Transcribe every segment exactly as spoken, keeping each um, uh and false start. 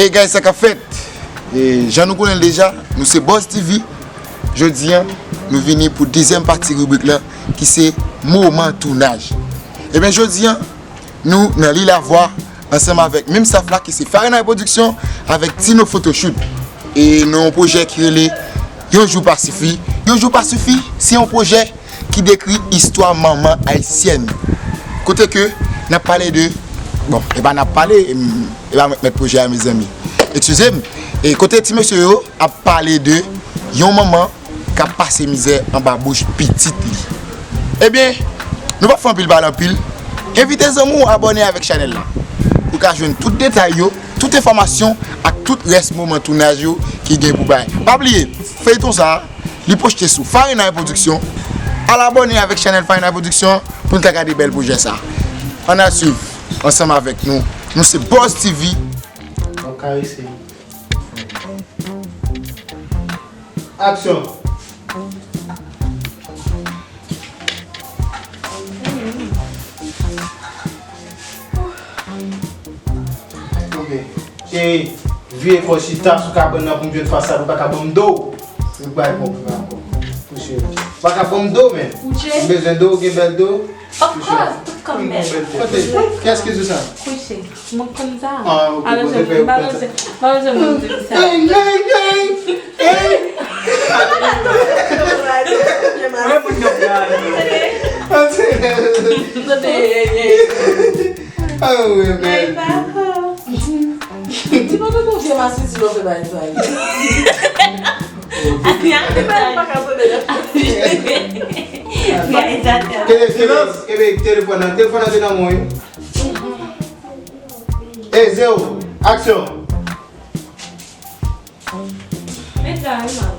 E guys, sa k ap fèt? E jan nou konnen l deja, nou se Buzz T V. Jodi a, nou vini pou dezyèm pati ribrik la, ki se moman tounaj. Ebyen, jodi a, nou nan Lil Avwa, ansanm avèk menm staff la, ki se Fahrenheit Production avèk Tino Photoshoot. E nan yon pwojè ki rele Yon Jou Pa Sifi. Yon Jou Pa Sifi, se yon pwojè ki dekri istwa manman ayisyèn. Kote ke n ap pale de, bon, e pa n ap pale, e m, e pa mwen k mèt pwojè a, mezanmi. Eskize m. E kote ti mesye yo ap pale de yon manman k ap pase mizè anba bouch pitit li. Ebyen, nou p ap fè anpil pale anpil. Envite zanmi w abòne avèk chanèl la. Ou ka jwenn tout detay yo, tout enfòmasyon ak tout rès moman tounaj yo ki gen pou bay. Pa bliye, feyton sa a, li poste sou Fahrenheit Production. Al abòne avèk chanèl Fahrenheit Production pou n ka gade bèl pwojè sa. Ann al swiv ansanm avèk nou. Nou se Buzz T V. W ap karese m. Aksyon. Ok. Cheri, vire kò w chita sou kabann nan pou m jwenn fasad, ou pa ka ban m do. Ou bay kòb la ankò. Kouche. Ou pa ka ban m do, men. Kouche. M bezwen do, ou gen bèl do. Of course, tout kòm bèl. Kote? Kiyès ki di sa? Kouche. Mwen konn sa. Ah, ok, alò, bon, se, se fè pa bezwen, pa bezwen moun di m sa. Hey, hey, hey, hey. Mwen moun yo pran. Kote, hey, hey. Oh, wi, men. Di mwen, mwen konfye m a Sisi lò fè bagay sa. Ak yon bagay pa ka pran. Kele, kele, kele telefòn nan, telefòn nan te nan men w, wi. E, zewo, aksyon. Met la, wi, man.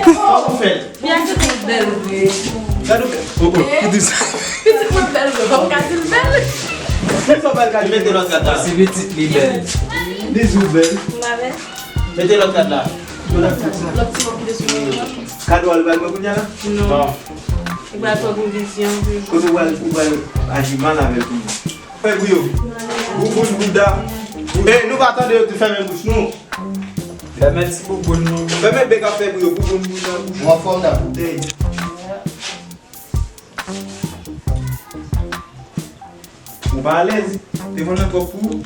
Kòman w fè l? Byen, se tout bèl vre. Gad ou fè. Oh, oh, ki di sa? Pitit mwen bèl vre. Fò m ka di l bèl. Mete lòt kat la. Se pitit li bèl. Li di w bèl. Mete lòt kat la. Lòt ti bò ki te sou mwen. Kado a l pral mwen kounye a la? Non. Li pral pran pou vizyon. Kote w pral, ou pral aji mal avè l kounye a? Fè bri yo. Bouboun bouda. Ey, nou pa tande yo di fèmen bouch nou. Fèmen ti bouboun nou. Fèmen bèk ap fè bri yo. Bouboun bouda bouch. Ou anfòm, Dapou? Ey. Ou pa alèz. Te konn nan twòp pou ou.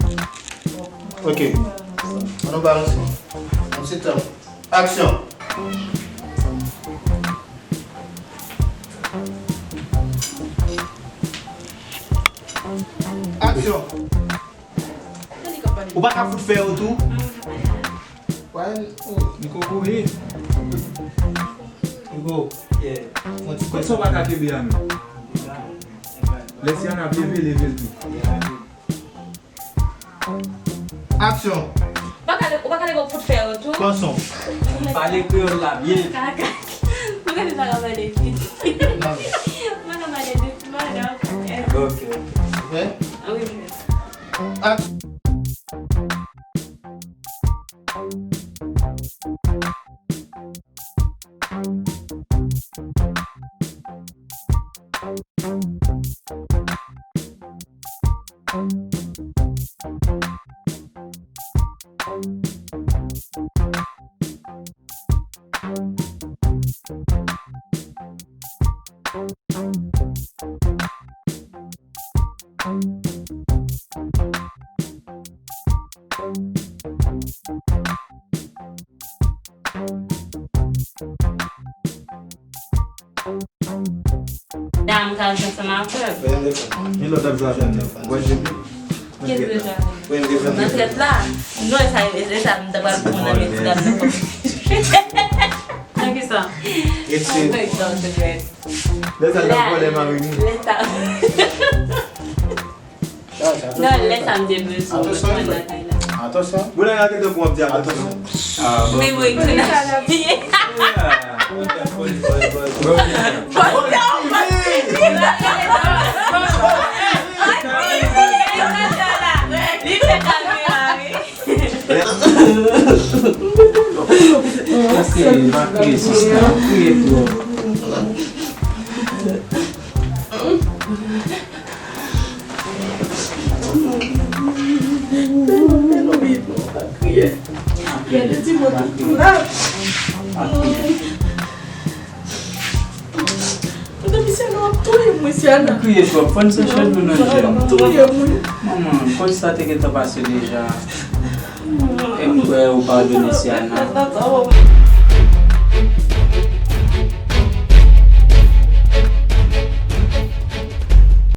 Ok. Ann nou balanse. Yon ti tan. Aksyon. Aksyon. Ou pa ka fout fè yo tou? Why? Oh. Niko kouri. Niko. Yeah. Fon ti kòb sa w pa ka kenbe a menm. Lè si an ap leve, leve l tou. Aksyon. Ou pa ka, ou pa ka leve w fout fè yo tou? Kanson. Pale kreyòl la byen. Kaka. Mwen gade sa ka pale vit. Mwen ka pale dousman, non? Ok, ok. Prè? Ah wi, m prè. Aksyon. Dam ka ansanm avè m. Gen lòt ap jwe avè m. Wè, Jepi. Kèt deja. Nan tèt la. Non, e sa, e sa, m ta pral pran nan men ti dam nan. Nan ki sa? Eti. Lè sa l ap vòlè mari m. Lè sa. Non, lè sa m te bezwen mwen pran nan kay la. Atansyon. Boulay la te tankou w ap di atansyon. Men mwen tou nan. Li fè kamera, wi. Ok, pa kriye, sista. Kriye twòp. Pelo, pelo, wi, non, pa kriye. Gade ti mwen tout la. Puta, misye nan ap touye mwen, Siana. Kriye twòp, fò n seche dlo nan je. Touye mwen. Manman, kote sa te gentan pase deja? E m kwè ou padone Siana.